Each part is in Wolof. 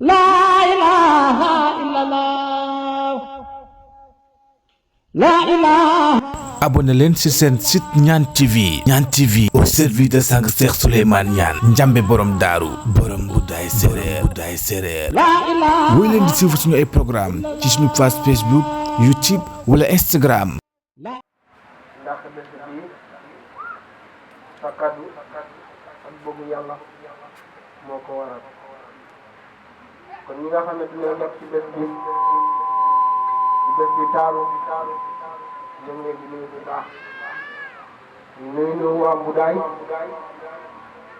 La ilaha illallah. La ilaha. abonné leen ci seen site Niane TV. Niane TV au service de sang Cheikh Souleymane Niane njambe borom daaru borom guddaay séréer La ilaha. woy leen di suivre suñu ay programme ci suñu page Facebook YouTube wala Instagram. ndax bés bi sa kaddu ak bëggu yàlla moo ko waral kon ñi nga xam ne dinañ nekk ci bés bi taaru ñu ngi leen di nuyu bu baax ñu nuyu waa Mbudaay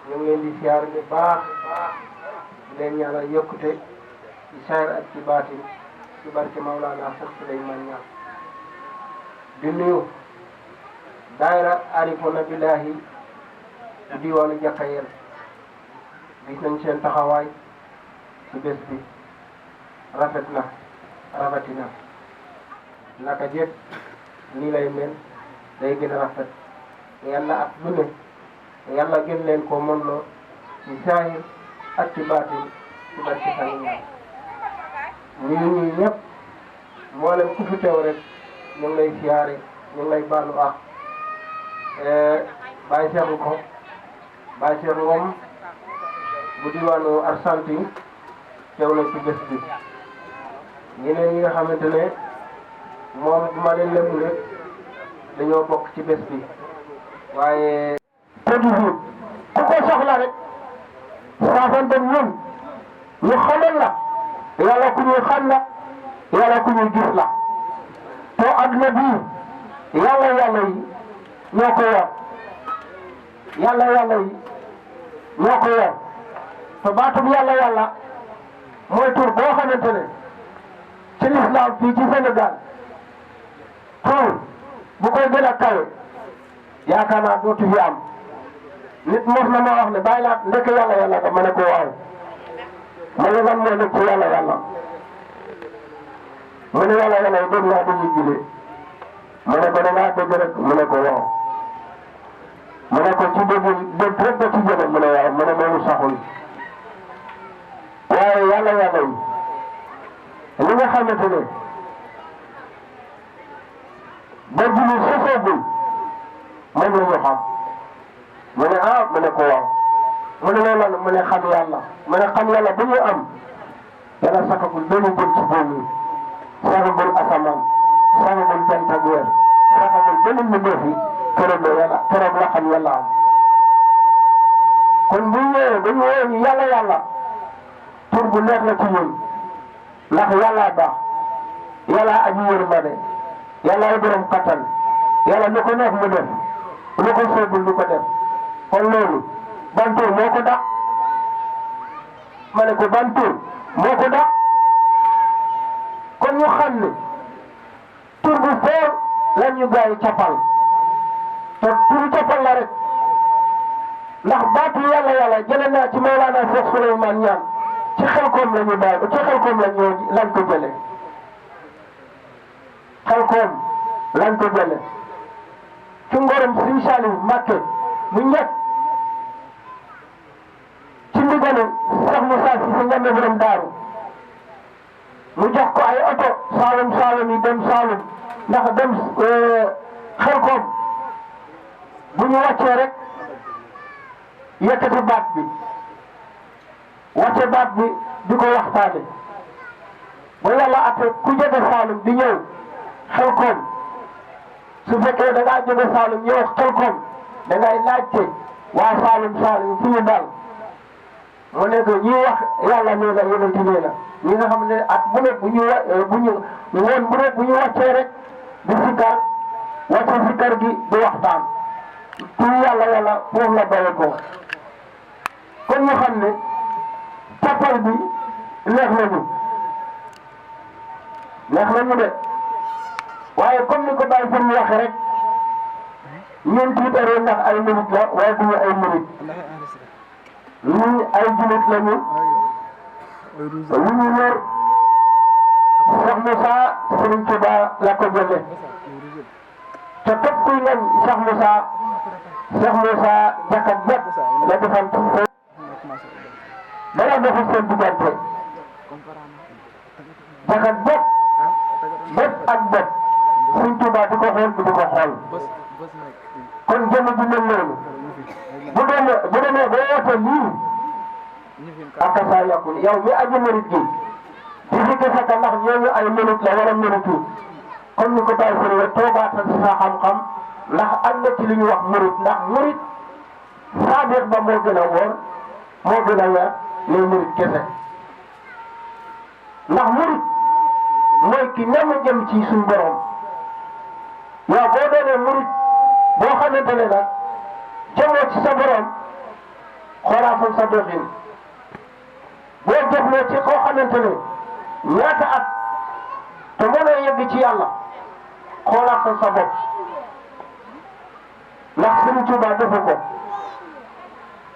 ñu ngi leen di siyaar bu baax di leen ñaanal yokkute ci saayir ak ci baatin ci barke Maulana Cheikh Souleymane Niane di nuyu daayira Arifuna Billahi bu diwaanu Jakayel gis nañ seen taxawaay ci bés bi rafetina naka jëpp nii lay mel day gën a rafet yàlla ak lu ne yàlla gën leen ko mën loo ci saahir ak ci baatin ci barke sangi ñaan ñuy ñëpp mboolem ku fi teew rek ñu ngi lay siyaare ñu ngi lay baalu ak Baye Cheikh Ngom bu diwaanu Argentine teew na ci bés bi ñeneen ñi nga xamante ne moom ma leen lemu rek dañoo bokk ci bés bi waaye toujours ku ko soxla rek saafante ñun ñu xamal la yàlla ku ñuy xam la yàlla ku ñuy gis la te adduna bii yàlla yi ñoo ko yor yàlla yi ñoo ko yor te baatub yàlla mooy tur boo xamante ne ci l'islam fii ci Sénégal tur bu koy gën a kawe yaakaar naa dootu fi am nit mos na ma wax ne bàyyi laa ndekk yàlla nga ma ne ko waaw ma ne lan moo nekk ci yàlla mu ne yàlla yi dégg naa dañuy julee mu ne ko da ngaa dégg rek mu ne ko waaw mu ne ko ci dégg rek ba ci jëme mu ne waaw mu ne loolu saxul waaye yàlla yi li nga xamante ne ba julli sosoogul moom la ñu xam mu ne mu ne ko waaw mu ne loolu mu ne xam yàlla mu ne xam yàlla bu ñu am yàlla sakagul benn jëm ci boobu sakagul asamaan sakagul jant ak weer sakagul benn mbindeef yi keroog la xam yàlla am kon bu ñëwee ba ñu woo yàlla tur bu neex la ci ñun ndax yàlla baax yàlla aji yërmande yàlla ay borom kattan yàlla lu ko neex mu def lu ko soobul lu ko def kon loolu ban tur moo ko dàq ma ne ko ban tur moo ko dàq kon ñu xam ne tur bu foor la ñu gaa yi cappal te turu cappal la rek ndax baatu yàlla jële naa ci Mawlana Cheikh Souleymane Niane ci Xelkom la ñu bàyyi ci Xelkom lañ ko jële Xelkom lañ ko jële ci ngorom Sëriñ Saliou Mbacké mu ñett ci ndigalu Cheikh Moussa Cissé Ndiamé borom daaru mu jox ko ay oto Saalum yi dem Saalum ndax dem Xelkom bu ñu wàccee rek yëkkati baat bi wàcce baat bi di ko waxtaane ba yàlla ate ku jóge Saalum di ñëw Xelkom su fekkee da ngaa jóge Saalum ñëw Xelkom da ngay laajte waa Saalum fu ñu dal mu ne ko ñi wax yàlla nee na yonent nee na ñi nga xam ne at bu ne bu ñu wàccee rek di sikkar wàcce sikkar gi di waxtaan tur yàlla foofu la baye ko kon ñu xam ne cappal bi neex nañu de waaye comme ni ko Baye Fall waxee rek ñun tiitaree ndax ay minute la waaye du ñu ay minute ñun ay jullit lañu lu ñu wër Cheikh Moussa Serigne Touba la ko jëlee te képp kuy ngañ Cheikh Moussa jakat jat la defal dara doxul seen diggante jagat bët bët ak bët Sëñ Tuubaa di ko xool di ko xool kon jëmm ji mel noonu bu demee ba woote lii ak saa yàqul yow mi aji murit gi di fi gis ak ndax ñooñu ay minute la wala minute yi comme ni ko bàyyi sëriñ rek toogaatal si sa xam-xam ndax am na ci li ñu wax murit ndax murit saadiq ba moo gën a wóor moo gën a weer les murit kese ndax murit mooy ki ñam a jëm ci suñu borom yow boo doonee murit boo xamante ne nag jëmoo ci sa borom xoolaatal sa doxin boo jëfloo ci koo xamante ne ñaata at te mënoo yegg ci yàlla xoolaatal sa bopp ndax Sëriñ Tuubaa defu ko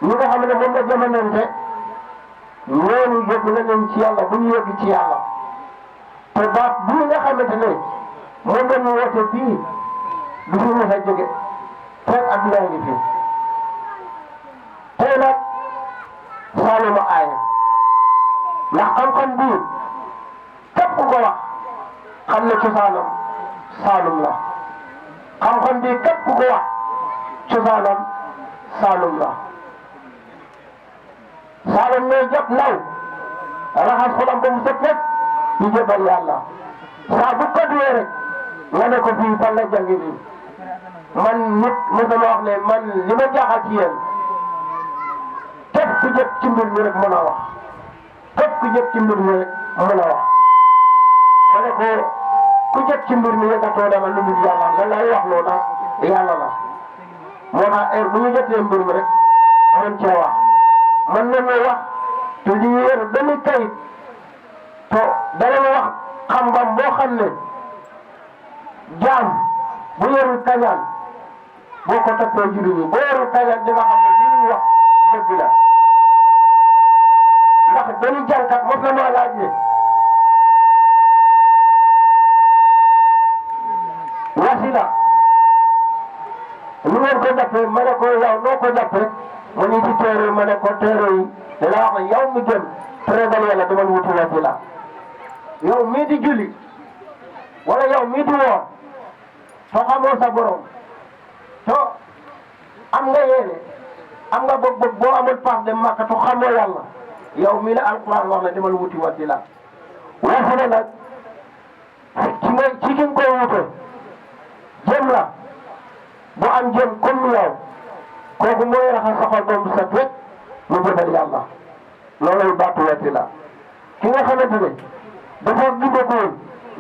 ñi nga xam ne moom la jamonante ñooñu yegg na leen ci yàlla bu ñu yegg ci yàlla te baat bii nga xamante ne moom la ñu woote fii du fi mos a jóge tey adduna ngi fi tey nag Saaluma aaya ndax xam-xam bii képp ku ko wax xam ne cosaanam Saalum la xam-xam bii képp ku ko wax cosaanam Saalum la Saalum ñooy jàpp ndaw raxas xolam ba mu set rek ñu jëbal yàlla saa bu ko duwee rek nga ne ko fii fan la jàngi nii man nit mosama wax ne man li ma jaaxal ci yéen képp ku jëpp ci mbir mi rek mën a wax képp ku jëpp ci mbir mi rek mën a wax ma ne ko ku jëpp ci mbir mi yëgatoo dama lu dul yàlla lan lay wax loolu nag yàlla la moo tax heure bu ñu jotee mbir mi rek mën cee wax mën nañu wax te li ñu yor benn kayit to danañu wax xam-xam boo xam ne jaam bu yorul kañaan boo ko toppee juri ñi boo yorul kañaan di nga xam ne li ñuy wax dëgg la ndax benn jànkat mos na maa laaj ne wasila lu ngeen ko jàppee ma ne ko yow noo ko jàppee mu ngi ci téere ma ne ko téere yi dina wax ne yow mi gëm prégal yàlla demal wuti wasila yow mii di julli wala yow mii di woor soo xamoo sa borom to am nga yéene am nga bëgg boo amul paas dem Makka to xamoo yàlla yow mii la alquran wax na demal wuti wasila wasila nag ci ki nga koy wute jëm la bu am jëm comme yow kooku mooy raxas sa xol ba mu set rek mu jëbal yàlla loolay baatu wasila ki nga xamante ne dafa ginde ko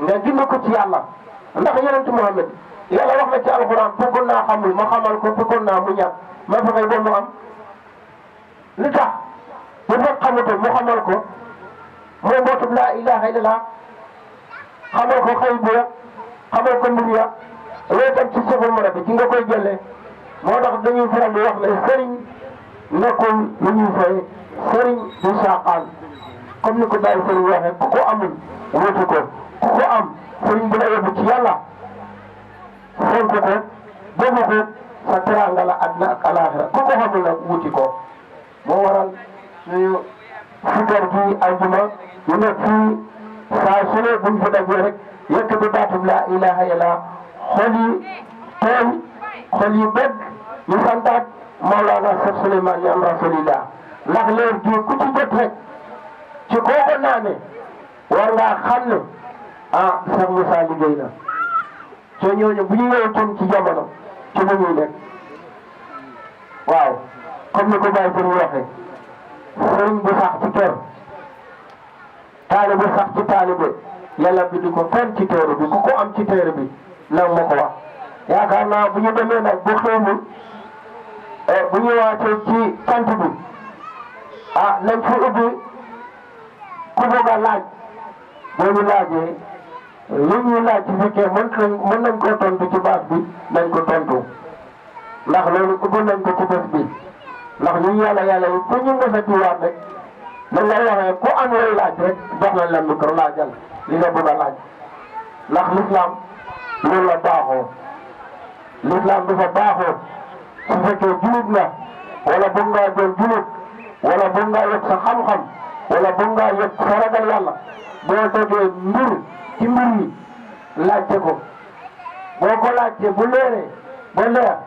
nga ginde ko ci yàlla ndax yonent Muhammad yàlla wax na ci alxuraan bëggoon naa xamul ma xamal ko bëggoon naa mu ñàkk ma fexe ba mu am li tax bu fekk xamutoon mu xamal ko mooy mbootub laa ilaha illallah xamal ko xëy bu xamal ko mbir ya loolu tam ci sefal mara bi ci nga koy jëlee moo tax dañuy faral di wax ne sëriñ nekkul lu ñuy fay sëriñ du saaxaan comme ni ko bàyyi sëriñ waxee ku ko amul wuti ko ku ko am sëriñ bi la yóbbu ci yàlla fonk ko bëgg ko sa teraanga la àddina ak alaaxira ku ko xamul nag wuti ko moo waral suñu fikar gi aljuma ñu nekk fii saa su ne buñ fa dajee rek yëkkati baatub laa ilaha illallah xol yi tooñ xol yi bëgg ñu santaat Mawlana Cheikh Souleymane Niane rasulillah ndax leer gi ku ci jot rek ci kooku naa ne war ngaa xam ne ah Cheikh Moussa liggéey na soo ñëwee bu ñu ñëwee ci jamono ci lu ñuy nekk waaw comme ni ko Baye Sëriñ waxee sëriñ bu sax ci kër taalibe sax ci taalibe yàlla bi di ko fenn ci téere bi ku ko am ci téere bi nag ma ko wax yaakaar naa bu ñu demee nag bu xëymul bu ñu waatee ci tant bi ah nañ fi ubbi ku bëgg a laaj boo ñu laajee li ñuy laaj ci fekkee mën nañ koo tontu ci baas bi nañ ko tontu ndax loolu ubbi nañ ko ci bés bi ndax ñu yàlla yi fu ñu mës a diwaat rek dañ lay waxee ku am lay laaj rek jox nañ la micro laajal li nga bëgg a laaj ndax l'islam loolu la baaxoo l'islam dafa baaxoo su fekkee julit nga wala bëgg ngaa doon julit wala bëgg ngaa yokk sa xam-xam wala bëgg ngaa yëg sa ragal yàlla boo déggee mbir ci mbir yi laajte ko boo ko laajte bu leeree ba leer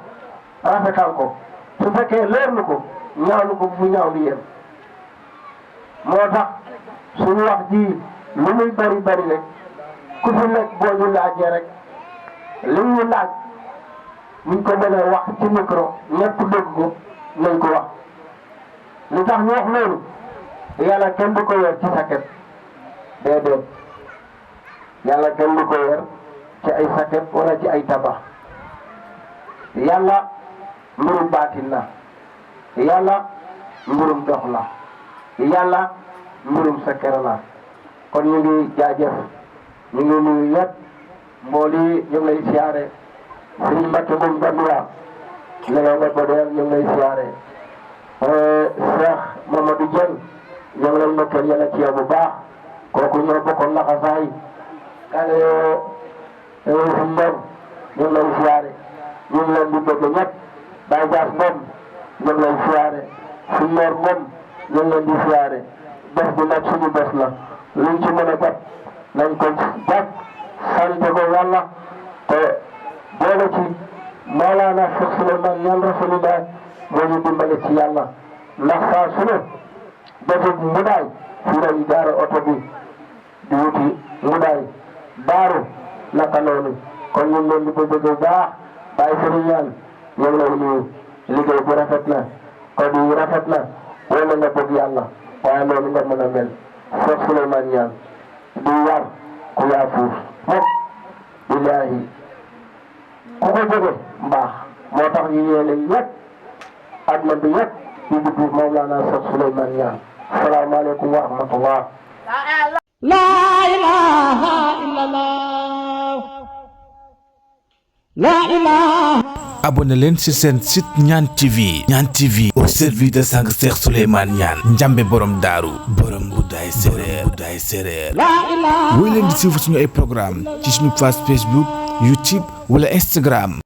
rafetal ko su fekkee leer na ko ñaawlu ko fu ñaaw li yem moo tax suñu wax ji lu muy bari bari rek ku fi nekk boo ñu laajee rek li ñu laaj ñu ko mën a wax ci micro ñëpp dégg ko nañ ko wax li tax ñu wax loolu yàlla kenn du ko yor ci saket déedéet yàlla kenn du ko yor ci ay saket wala ci ay tabax yàlla mbirum baatin la yàlla mbirum dox la yàlla mbirum sakkere la kon ñu ngi jaajëf ñu ngi nuyu ñëpp mbooli ñu ngi lay siyaare Sëriñ Mbacke moom Bandiya ne nga ko deel ñu ngi lay siyaare Cheikh Mamadou Dieng ñu ngi lay ndokkeel yàlla ci yow bu baax kooku ñoo bokkoon laxasaay kane si mbon ñu ngi lay siyaare ñu ngi leen di bëgg ñëpp Baye Dias moom ñu ngi lay siyaare si Mor moom ñu ngi leen di siyaare bés bi nag suñu bés la luñ ci mën a jàpp nañ ko jàpp sant ko yàlla te boole ci Mawlana Cheikh Souleymane Niane Rasulullah moo ñu dimbale ci yàlla ndax saa su ne bésu Mbudaay fii lañ gaare oto bi di wuti Mbudaay Daaru naka noonu kon ñu ngi leen di ko bëgg bu baax Baye Serigne Niane ñu ngi lay nuyu liggéey bu rafet na code yi rafet na wane nga bëgg yàlla waaye loolu nga mën a mel Cheikh Souleymane Niane di war ku yaa fuuf mokk billaahi ku ko jóge mbaax moo tax ñu yéene ñëpp àdduna bi yëpp di dugg Mawlana Cheikh Souleymane Niane salaamaaleykum wa rahmatullah la ilaha illallah la ilaha abonné leen ci seen site Niane TV Niane TV au service de sang Cheikh Souleymane Niane njambe borom daaru borom Budaay séréer la ilaha woy leen di suivre suñu ay programme ci suñu page Facebook YouTube wala Instagram